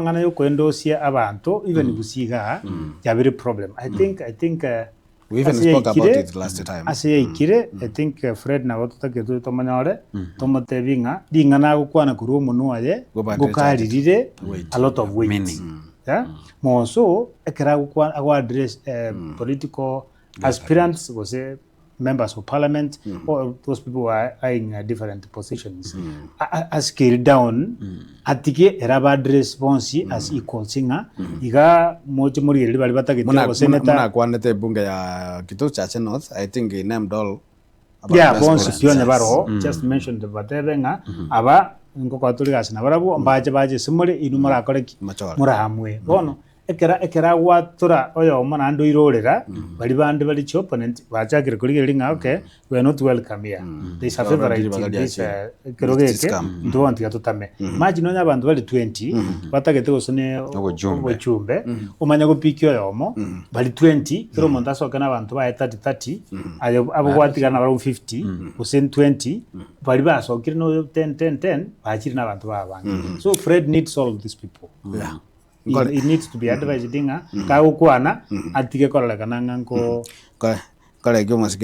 Amang'ana yokoendosia abanto even gusii igaa yabere problem. I think I think We even ase spoke about yaikire it last time. ase yaikire I think Fred nabo totakeire tomonyore tomotebi ng'a ring'ana agokwana korwa omonwa oye Gobadilicharete. ngokaririre Weight. a lot of weight. Meaning. Yeah? More so ekero agokwana ago address political aspirants gose members of parliament or those people who are eyeing different positions a scale down atige ere aba address bonsi as equals ng'a iga moche morigererie baria batagete Muna, muna, oboseneta muna akwanete ebunge ya Kitutu Chache North, I think he named all aba yeah presidents. bonsi pi onye baroo just mention them batebe ng'a aba ngokoa tore gasi nabarabwo mbache bache ase more inwe morakore ki? Mochore. Moraamue bono Ekero ekero agwatora oyomo naende oirorera, baria bande bare chiopponent bachakire korigereria ng'a okay, we are not welcome here. There is a Already favourite in ribaga this riachire. ekerogo This eke, camp. intwe bono tiga totame. Imagine onye abanto bare 20, batagete gose ne Obochumbe. obochumbe, omanye gopikia oyomo, bari 20, kera omonto asoke na abanto baye 30 30, aye abwo gwatigara nabarabwo 50, gose 20, baria basokire na oyo 10 10 10, bachire na abanto baye abange. So Fred needs all of these people. Yeah. He, he needs to be advised ng'a kagokwana atige kororekana ng'a nko Kore, kore ekio omosike.